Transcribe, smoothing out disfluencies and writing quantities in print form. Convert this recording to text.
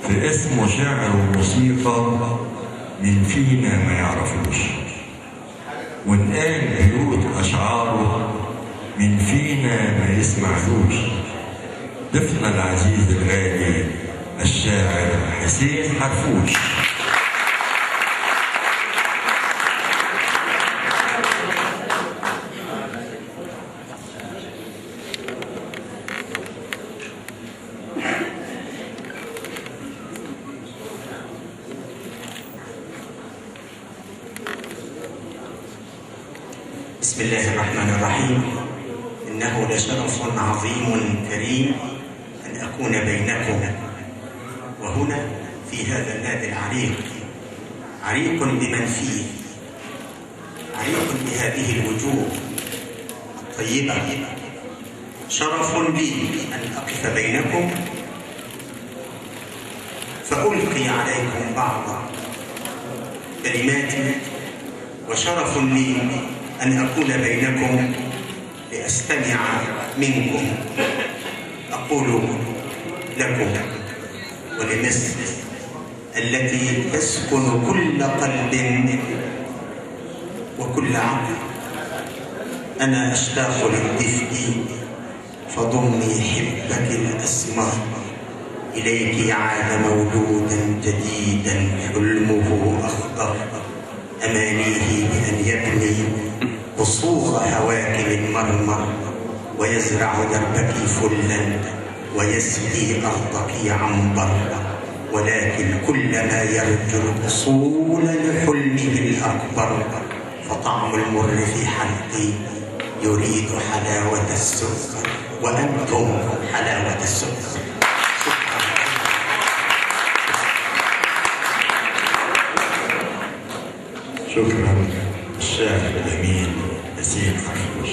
في اسمه شعر وموسيقى من فينا ما يعرفوش، ونقال بيوت أشعاره من فينا ما يسمعلوش. ضيفنا العزيز الغالي الشاعر حسين حرفوش. بسم الله الرحمن الرحيم. إنه لشرف عظيم كريم أن أكون بينكم وهنا في هذا النادي العريق، عريق بمن فيه، عريق بهذه الوجوه الطيبة. شرف لي أن أقف بينكم فألقي عليكم بعض كلماتي، وشرف لي أن أكون بينكم لأستمع منكم. أقول لكم ولمصر التي تسكن كل قلب وكل عقل، أنا أشتاق للدفء فضمي حبك الأسمر، إليك عاد مولودا جديدا حلمه أخضر، أمانيه بأن يبني قصور هواك من مرمر، ويزرع دربك فلا ويسقي أرضك عنبر، ولكن كلما يرجو الوصول لحلمه الأكبر، فطعم المر في حلقي يريد حلاوة السكر، وأنتم حلاوة السكر. شكرا الشاعر الجميل حسين حرفوش.